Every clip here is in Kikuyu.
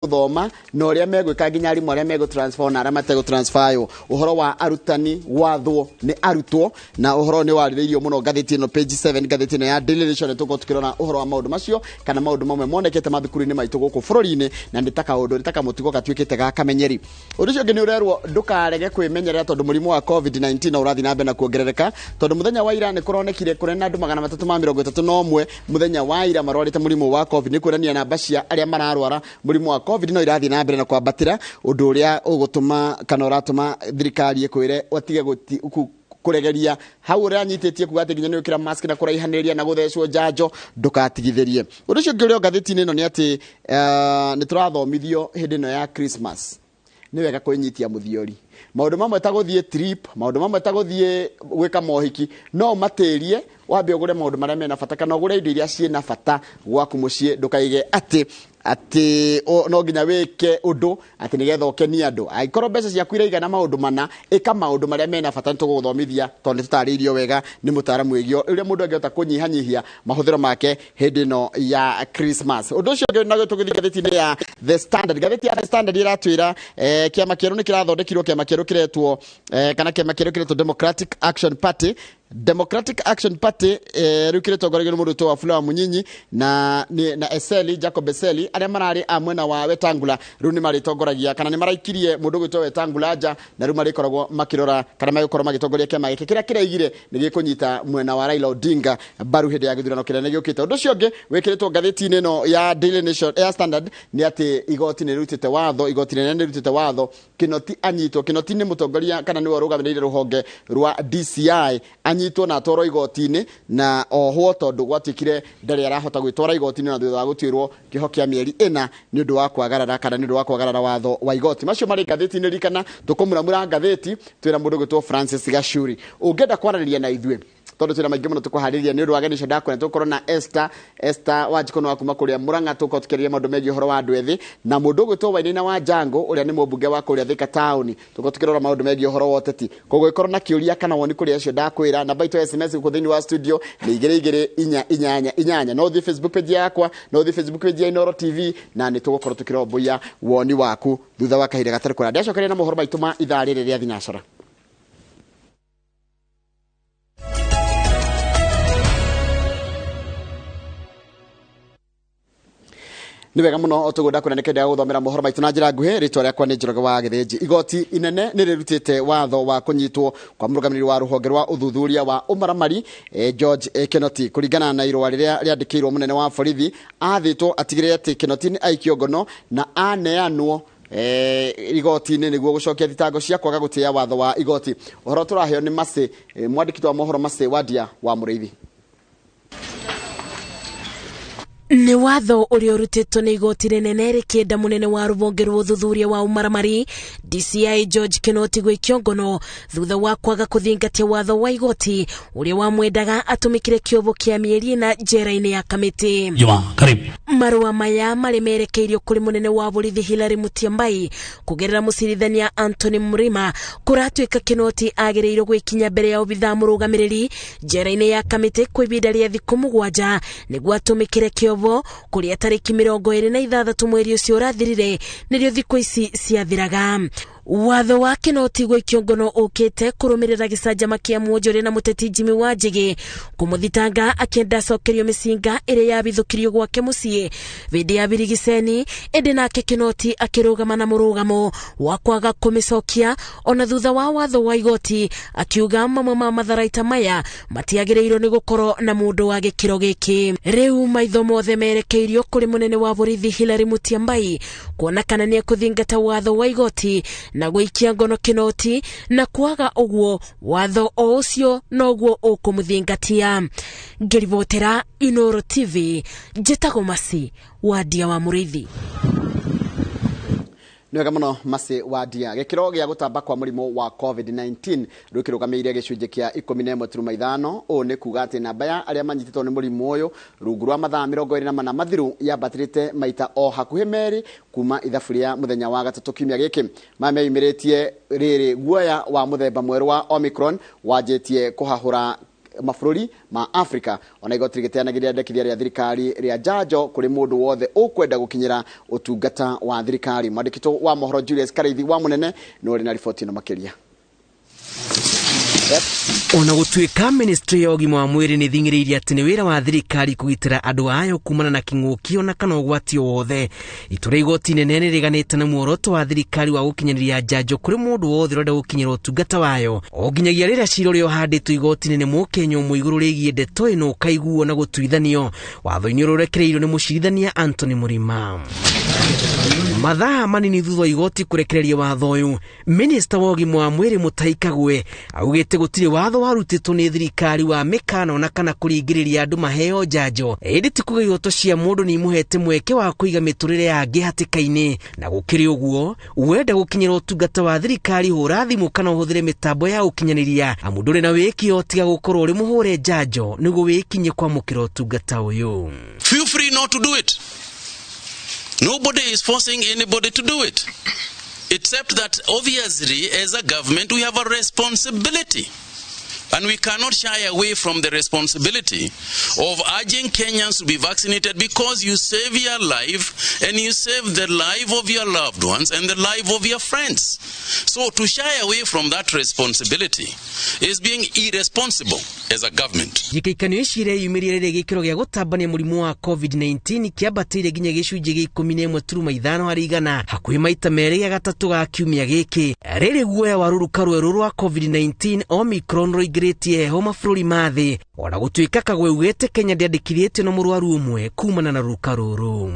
Gũthoma na ũrĩa megwĩka nginya arimũ arĩa megũ transfer na arĩa mategũ transfer ũhoro wa arutani gwathwo nĩ arutwo, na ũhoro nĩ warĩrĩirio mũno ngathĩti ĩno page 7, ngathĩti ĩno ya Daily Nation. Tũkorwo tũkĩrora ũhoro wa maũndũ macio kana maũndũ mamwe monekete mathukuru-inĩ maitũ gũkũ bũrũri-inĩ, na nĩ ta kaũndũ, nĩ ta kamũtugo gatuĩkĩte ga kamenyeri. Ũndũ ũcio ũngĩ nĩ ũrerwo ndũkarege kwĩmenyerera tondũ mũrimũ wa COVID-19 no ũrathiĩ na mbere na kuongerereka, tondũ mũthenya wa ira nĩ kũronekire kũrĩ na andũ 331 mũthenya wa ira marwarĩte mũrimũ wa COVID. Nĩ kuonania namba cia arĩa mararwara mũrimũ wa COVID no irathiĩ na mbere na kwambatĩra, ũndũ ũrĩa ũgũtũma kana ũratũma thirikari ĩkwĩre ũtige kũregeria hau ũrĩa anyitĩtie kuga atĩ nginya nĩ ũkĩra mask na kũraihanĩria na gũthecwo njanjo, ndũgatigithĩrie. Ũndũ ũcio ũngĩ ũrĩa ngathĩti-inĩ ĩno nĩ atĩ nĩ tũrathomithio hĩndĩ ĩno ya Christmas nĩ wega kwĩnyitia mũthiori. Maũndũ mamwe ta gũthiĩ trip, maũndũ mamwe ta gũthiĩ gwĩka mohiki, no ũmatĩrie wambe ũgũre maũndũ marĩa mena bata kana ũgũre indo iria ciĩna bata gwaku mũciĩ. Ndũkaige atĩ no nginya wĩke ũndũ atĩ nĩgetha ũkenie andũ. Angĩkorwo mbeca ciaku iraigana maũndũ mana, ĩka maũndũ marĩa mena bata. Nĩ tũgũgũthomithia tondũ nĩ tũtarĩirio wega nĩ mũtaaramu wĩgiĩ ũrĩa mũndũ angĩhota kũnyihanyihia mahũthĩro make hĩndĩ ĩno ya Christmas. Ũndũ ũcio ũngĩ naguo tũgĩthiĩ ngathĩti-inĩ ya The Standard. Ngathĩti ya The Standard ĩratwĩra kĩama kĩerũ nĩ kĩrathondekirwo, kĩama kĩerũ kĩretwo kana kĩama kĩerũ kĩretwo Democratic Action Party. Democratic Action Party rĩu kĩrĩtongoragio nĩ mũndũ wĩtwo Wafula wa Munyinyi na Eseli, Jacob Eseli, arĩa mararĩ a mwena wa Wetangula. Rĩu nĩ marĩtongoragia kana nĩ maraikirie mũndũ ũgwĩtwo Wetangula nja, na rĩu marĩkoragwo makĩrora kana magĩkorwo magĩtongoria kĩama gĩkĩ kĩrĩa kĩraigire nĩ gĩkũnyita mwena wa Raila Odinga mbaru hĩndĩ ya gĩthurano kĩrĩa nĩ gĩũkĩte. Ũndũ ũcio ũngĩ wĩkĩrĩtwo ngathĩti-inĩ ĩno ya Daily Nation ya Standard nĩ atĩ igoti nĩ rĩrutĩte watho, igoti rĩnene nĩ rĩrutĩte watho Kinoti anyitwo. Kinoti nĩ mũtongoria kana nĩwe ũrũgamĩrĩire rũhonge rwa DCI, anyitwo na atwarwo igoti-inĩ na ohwo tondũ gwatuĩkire ndarĩ arahota gwĩtwara igoti-inĩ na thutha wa gũtuĩrwo kĩoho kĩa mĩeri 4 nĩ ũndũ wa kwagarara kana nĩ ũndũ wa kwagarara watho wa igoti. Macio marĩ ngathĩti-inĩ. Ririkana tũkũmuramura ngathĩti twĩna mũndũ ũgwĩtwo Francis Gachuri. Ũngĩenda kwaranĩria na ithuĩ tondũ twĩna maingĩ mũno tũkũharĩria nĩ ũndũ wa ageni acio ndakwĩra, tũgũkorwo na Esther Wanjikũ wa kuma kũrĩa Murang'a, tũgũkorwo tũkĩarĩria maũndũ megiĩ ũhoro wa andũ ethĩ, na mũndũ ũgwĩtwo Wainaina wa Jango ũrĩa nĩ mũmbunge wa kũrĩa Thika taũni, tũgũkorwo tũkĩrora maũndũ megiĩ ũhoro wa ũteti. Koguo ĩkorwo na kĩũria kana woni kũrĩ acio ndakwĩra, namba itũ ya SMS gũkũ thĩinĩ wa studio nĩ 22488. No ũthiĩ Facebook page yakwa, no ũthiĩ Facebook page ya Inooro TV, na nĩ tũgũkorwo tũkĩromboiya woni waku thutha wa kahinda gatarĩ kũraya. Ndacokeria na mohoro maitũ ma ithaa rĩrĩ rĩa thinacara. Nĩ wega mũno tũguo ndakwĩra nĩkenda gũthomera mohoro maitũ na njĩra nguhĩ. Rĩtwa rĩakwa nĩ Njoroge wa Gĩthĩnji. Igoti inene nĩ rĩrutĩte watho wa kũnyitwo kwa mũrũgamĩrĩri wa rũhonge rwa ũthuthuria wa ũmaramari George Kinoti. Kũringana na irũa rĩrĩa rĩandĩkĩirwo mũnene wa borithi, athĩtwo atigĩrĩre atĩ Kinoti nĩ aikio ngono na aneanwo igoti-inĩ nĩguo gũcokia thitango cia kwaga gũtĩĩa watho wa igoti. Ũhoro tũraheo nĩ Macĩ, mwandĩki wa mohoro Macĩ Wandia wa Mũrĩithi. Nĩ watho ũrĩa ũrutĩtwo nĩ igoti rĩnene rĩkĩenda mũnene wa rũhonge rwa ũthuthuria wa ũmaramari DCI George Kinoti gwĩkio ngono thutha wa kwaga kũthingatia watho wa igoti ũrĩa wamwendaga atũmĩkire kĩobo kĩa mĩeri 4 njera-inĩ ya Kamĩtĩ. Juma, karibu. Marũa maya marĩ merekeirio kũrĩ mũnene wa borithi Hilary Mutyambai kũgerera mũcirithania Anthony Mrima, kũratuĩka Kinoti agĩrĩirwo gwĩkinya mbere ya obithaa mũrũgamĩrĩri njera-inĩ ya Kamĩtĩ kwa ihinda rĩa thikũ 7 nĩguo atũmĩkire kĩobo kũrĩa tarĩki 26 mweri ũcio ũrathirire nĩrĩo thikũ ici ciathiraga. Watho wa Kinoti gwĩkio ngono ũkĩte kũrũmĩrĩra gĩcanjama kĩa mwonjoria na mũteti Jimmy Wanjigi kũmũthitanga akĩenda acokerio mĩcinga ĩrĩa yabithũkirio gwake mũciĩ hĩndĩ ya birigiceni, ĩndĩ nake Kinoti akĩrũgama na mũrũgamo wa kwaga kũmĩcokia ona thutha wa watho wa igoti, akiuga mamwe ma matharaita maya matiagĩrĩirwo nĩ gũkorwo na mũndũ wa gĩkĩro gĩkĩ. Rĩu maitho mothe merekeirio kũrĩ mũnene wa borithi Hilary Mutyambai kuona kana nĩ ekũthingata watho wa igoti na gwĩikia ngono Kinoti, na kwaga ũguo watho o ũcio noguo ũkũmũthingatia. Ngĩribotera Inooro TV, njĩtagwo Masi Wandia wa Mũrĩithi. Nĩ wega mũno Masi Wandia. Gĩkĩro gĩa gũtamba kwa mũrimũ wa COVID-19 rĩu kĩrũgamĩire gĩcunjĩ kĩa 11.5. Ũũ nĩ kuga atĩ namba ya arĩa manyitĩtwo nĩ mũrimũ ũyũ rungu rwa mathaa 24 mathiru yambatĩrĩte maita o hakuhĩ merĩ kuma ithabu rĩa mũthenya wa gatatũ kiumia gĩkĩ. Maya meyumĩrĩtie rĩrĩ guoya wa mũthemba mwerũ wa Omicron wanjĩtie kũhahũra mabũrũri ma Africa. Ona igoti rĩgĩteanagĩria rĩendekithia rĩa thirikari rĩa njanjo kũrĩ mũndũ wothe ũkwenda gũkinyĩra ũtungata wa thirikari. Mwandĩki wa mohoro Julius Karaithi wa Mũnene nĩ ũrĩ na riboti ĩno makĩria. Ona gũtuĩka ministry ya ũgima wa mwĩrĩ nĩ thing'ĩrĩirie atĩ nĩ wĩra wa thirikari kũgitĩra andũ ayo kumana na kĩng'ũki ona kana ũgwati o wothe, itua rĩa igoti inene nĩ rĩganĩte na muoroto wa thirikari wa gũkinyanĩria njanjo kũrĩ mũndũ wothe ũrenda gũkinyĩra ũtungata wayo, o nginyagia rĩrĩa cira ũrĩa ũhandĩtwo igoti-inĩ nĩ Mũkenya ũmwe igũrũ rĩgiĩ ndeto ĩno ũkaiguo na gũtuithanio watho-inĩ ũrĩa ũrekereirio nĩ mũcirithania Anthony Mũrima. Mathaa manini thutha wa igoti kũrekereria watho ũyũ, minista wa ũgima wa mwĩrĩ Mutahi Kagwe augĩte gũtirĩ watho warutĩtwo nĩ thirikari wa mĩkana ona kana kũringĩrĩria andũ maheo njanjo, ĩndĩ ti kuga ihoto cia mũndũ nĩ imũhete mweke wa kũiga mĩtũrĩre ya angĩ hatĩka-inĩ. Na gũkĩrĩ ũguo, wenda gũkinyĩra ũtungata wa thirikari hũra thimũ kana ũhũthĩre mĩtambo ya ũkinyanĩria, amu ndũrĩ na wĩkio tiga gũkorwo ũrĩ mũhũre njanjo nĩguo wĩkinye kwamũkĩra ũtungata ũyũ. Feel free not to do it. Nobody is forcing anybody to do it. Except that obviously as a government we have a responsibility. And we cannot shy away from the responsibility of urging Kenyans to be vaccinated, because you save your life and you save the life of your loved ones and the life of your friends. So to shy away from that responsibility is being irresponsible as a government. Njikaikanio ici ireyumĩria rĩrĩa gĩkĩro gĩa gũtambania mũrimũ wa COVID-19 kĩambatĩire nginya gĩcunjĩ gĩa 11.5 harĩ igana, hakuhĩ maita merĩ gĩa gatatũ ga kiumia gĩkĩ. Rĩrĩ guoya wa rũruka rwerũ rwa COVID-19 Omicron rũingĩrĩtie heho mabũrũri ma thĩ, ona gũtuĩka Kagwe augĩte Kenya ndĩandĩkithĩtio na mũrwaru ũmwe kumana na rũruka rũrũ.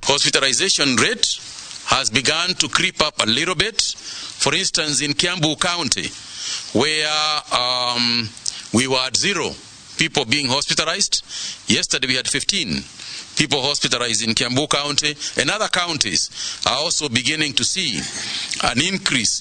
Hospitalization rate has begun to creep up a little bit. For instance, in Kiambu County, where we were at 0 people being hospitalized. Yesterday we had 15 people hospitalized in Kiambu County, and other counties are also beginning to see an increase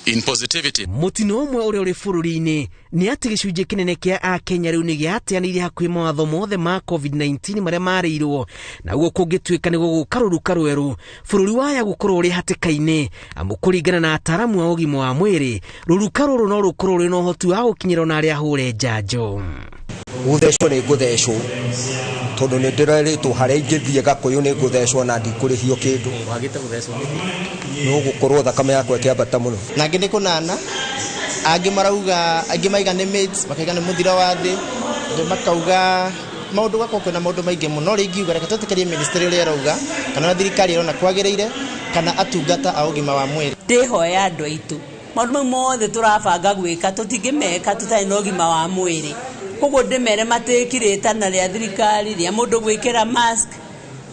in positivity. Mũtino ũmwe ũrĩa ũrĩ bũrũri-inĩ nĩ atĩ gĩcunjĩ kĩnene kĩa Akenya rĩu nĩ gĩateanĩirie hakuhĩ mawatho mothe ma COVID-19 marĩa marĩirwo, naguo kũngĩtuĩka nĩ gũgũka rũruka rwerũ bũrũri waya gũkorwo ũrĩ hatĩka-inĩ, amu kũringana na ataaramu a ũgima wa mwĩrĩ rũruka rũrũ no rũkorwo rwĩna ũhoti wa gũkinyĩrwo na arĩa ahũre njanjo. Gũthecwo nĩ ngũthecwo tondũ nĩ ndĩrerĩtwo harĩa ingĩthiĩ Gakũyũ nĩ ngũthecwo na ndikũrĩhio kĩndũ. Wagĩte gũthecwo nĩkĩ? No gũkorwo thakame yakwa ĩkĩambata mũno. Na angĩ nĩ kũnana, angĩ marauga, angĩ maiga nĩ mates, makaiga nĩ mũthiro wa thĩ, angĩ makauga maũndũ gakorwo kwĩna maũndũ maingĩ mũno. Rĩngĩ ingiuga reke twĩtĩkĩrie ministry ũrĩa ĩrauga, kana ũrĩa thirikari ĩrona kwagĩrĩire, kana atungata a ũgima wa mwĩrĩ. Ndĩhoya andũ aitũ maũndũ mau mothe tũrabanga gwĩka tũtingĩmeka tũtarĩ na ũgima wa mwĩrĩ. Koguo ndĩmere matĩkire na rĩa thirikari rĩa mũndũ gwĩkĩra mask,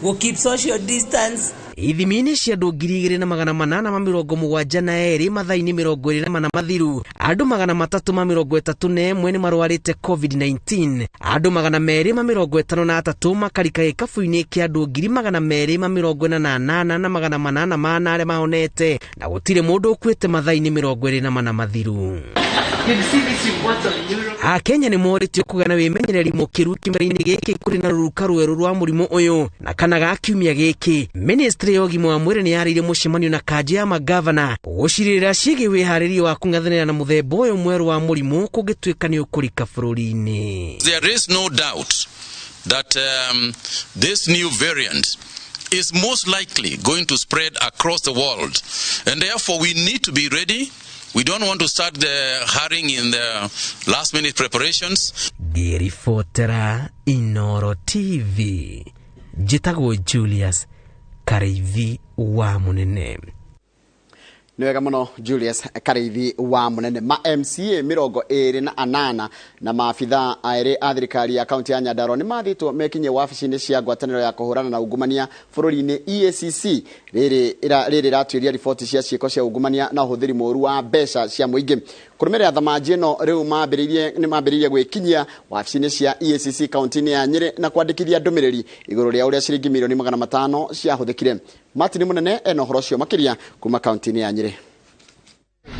gũ keep social distance. Ithimi-inĩ cia andũ 2872 mathaa-inĩ 24 mathiru, andũ 331 nĩ marwarĩte COVID-19, andũ 253 makarika gĩkabu-inĩ kĩa andũ 248,800 arĩa mahonete, na gũtirĩ mũndũ ũkuĩte mathaa-inĩ 24 mathiru. Akenya nĩ morĩtio kũgĩa na wĩmenyereri mũkĩru kĩmera-inĩ gĩkĩ kũrĩ na rũruka rwerũ rwa mũrimũ ũyũ, na kana ga kiumia gĩkĩ ministry ya ũgima wa mwĩrĩ nĩ yarĩire mũcemanio na kanjũ ya magavana gũcirĩrĩra ciĩgiĩ wĩharĩria wa kũng'ethanĩra na mũthemba ũyũ mwerũ wa mũrimũ kũngĩtuĩka nĩ ũkũrika bũrũri-inĩ. There is no doubt that this new variant is most likely going to spread across the world, and therefore we need to be ready. We don't want to start the hurrying in the last minute preparations. Ngĩribotera Inoro TV, njĩtagwo Julius Karaithi wa Mũnene. Nĩ wega mũno Julius Karaithi wa Mũnene. Ma MCA 28 na maabitha erĩ a thirikari ya kaunti ya Nyandarua nĩ mathĩtwo mekinye wabici-inĩ cia ngwatanĩro ya kũhũrana na ungumania bũrũri-inĩ EACC. Rĩrĩ rĩratuĩria riboti cia ciĩko cia ungumania na ũhũthĩri mũũru wa mbeca cia mũingĩ. Kũrũmĩrĩra thamanji ĩno rĩu nĩ mambĩrĩirie gwĩkinyia wabici-inĩ cia EACC kaunti-inĩ ya Nyĩrĩ na kwandĩkithia ndũmĩrĩri igũrũ rĩa ũrĩa ciringi mirioni 500 ciahũthĩkire. Martin Mũnene ena ũhoro ũcio makĩria kuma kaunti-inĩ ya Nyĩrĩ.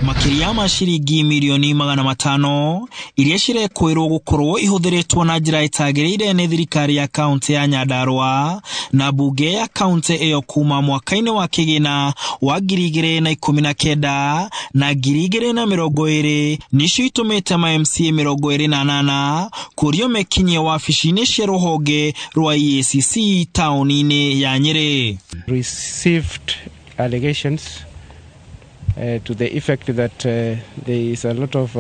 Makĩria ma ciringi mirioni 500 iria cirekwĩrwo gũkorwo ihũthĩrĩtwo na njĩra ĩtagĩrĩire nĩ thirikari ya kaunti ya Nyandarua na mbunge ya kaunti ĩyo kuma mwaka-inĩ wa kĩgĩna wa 2019 na 2020 nĩcio itũmĩte ma MCA 28 kũrio mekinyie wabici-inĩ cia rũhonge rwa EACC taũni-inĩ ya Nyĩrĩ. Received allegations to the effect that there is a lot of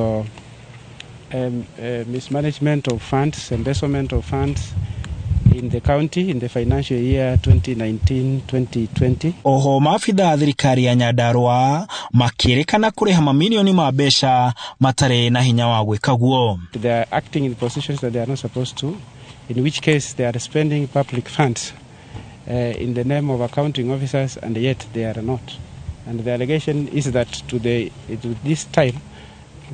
mismanagement of funds, embezzlement of funds in the county in the financial year 2019-2020. Oho maabitha a thirikari ya Nyandarua makĩrĩkana kũrĩha mamirioni ma mbeca matarĩ na hinya wa gwĩka guo. They are acting in positions that they are not supposed to, in which case they are spending public funds in the name of accounting officers, and yet they are not. And the allegation is that to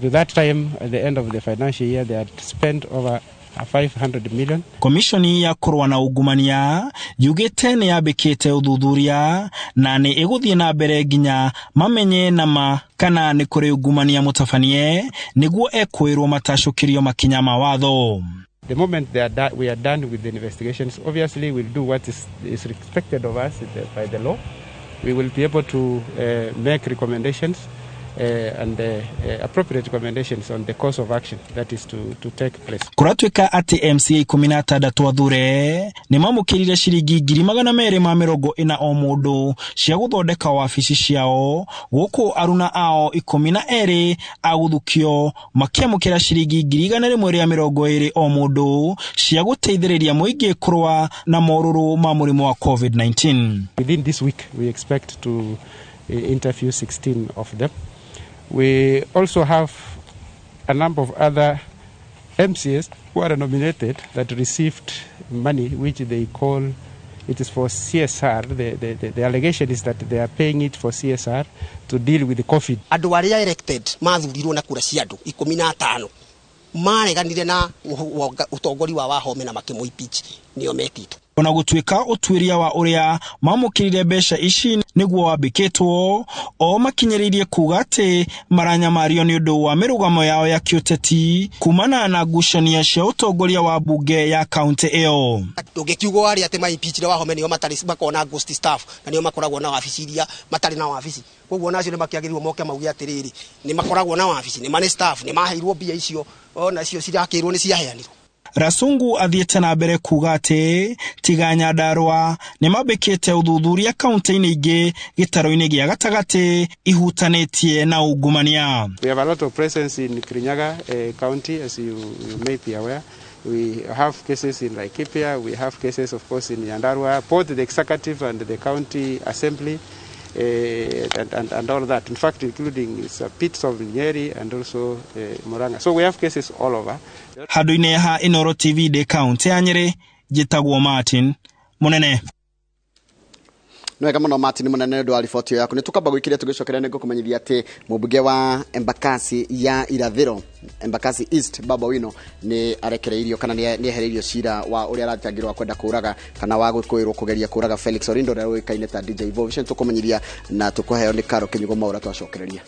that time, at the end of the financial year, they had spent over 500 million. Komishoni ya kũrũa na ungumania yugĩte nĩ yambĩkĩte ũthuthuria na nĩ ĩgũthiĩ na mbere nginya mamenye nama kana nĩ kũrĩ ungumania mũtabanie nĩguo ekwĩrwo matacũkĩrio makinya ma watho. The moment we are done with the investigations, obviously we'll do what is expected of us by the law. We will be able to make recommendations and appropriate recommendations on the course of action that is to take place. Kũratuĩka atĩ MCA 16 athure nĩ mamũkĩrire ciringi 240,000 o mũndũ cia gũthondeka wabici ciao, gũkũ aruna ao 12 a gũthukio makĩamũkĩra ciringi 120,000 o mũndũ cia gũteithĩrĩria mũingĩ kũrũa na morũrũ ma mũrimũ wa COVID-19. Within this week we expect to interview 16 of them. We also have a number of other MCAs who are nominated that received money, which they call it is for CSR. The allegation is that they are paying it for CSR to deal with the COVID. Andũ arĩa elected mathurirwo na kura cia andũ 15 mareganire na ũtongoria wa Wahome na makĩmũ impeach nĩo metĩtwo. Ona gũtuĩka ũtuĩria wa ũrĩa mamũkĩrire mbeca ici nĩguo wambĩkĩtwo, o makinyĩrĩirie kuga atĩ maranyamario nĩ ũndũ wa mĩrũgamo yao ya kĩũteti kumana na ngucanio cia ũtongoria wa mbunge ya kaunti ĩyo. Ndũngĩkiuga arĩa atĩ ma-impeachire Wahome nĩo matarĩ makoragwo na ghost staff na nĩo makoragwo na wabici iria matarĩ na wabici. Koguo nacio nĩ makĩagĩrĩirwo moke mauge atĩrĩrĩ, nĩ makoragwo na wabici, nĩ marĩ staff, nĩ maheirwo mbia icio, ona icio cirakĩrwo nĩ ciaheanirwo. Rasungu athiĩte na mbere kuga atĩ tiga Nyandarua nĩ mambĩkĩte ũthuthuria kaunti-inĩ ingĩ gĩtarũ-inĩ gĩa gatagatĩ ihutanĩtie na ungumania. We have a lot of presence in Kirinyaga county, as you may be aware. We have cases in Laikipia, we have cases of course in Nyandarua, both the executive and the county assembly. And all that, in fact, including bits of Nyeri and also Murang'a. So we have cases all over. Handũ-inĩ ha Inooro TV ndĩ kaunti ya Nyĩrĩ, njĩtagwo Martin Mũnene. Nĩ wega mũno Martin Mũnene nĩ ũndũ wa riboti ĩyo yaku. Nĩ tũkamba gwĩkĩria tũgĩcokeria nĩ ngũkũmenyithia atĩ mũmbunge wa Embakasi ya Irathĩro, Embakasi East, Babu Owino nĩ arekereirio kana nĩ ehereirio cira wa ũrĩa arathitangĩrwo wa kwenda kũraga kana wa gwĩkũĩrwo kũgeria kũraga Felix Orindo ũrĩa ũĩkaine ta DJ Evolution. Tũkũmenyithia na tũkũheo nĩ Karo Kĩnyugo Maũra twacokereria.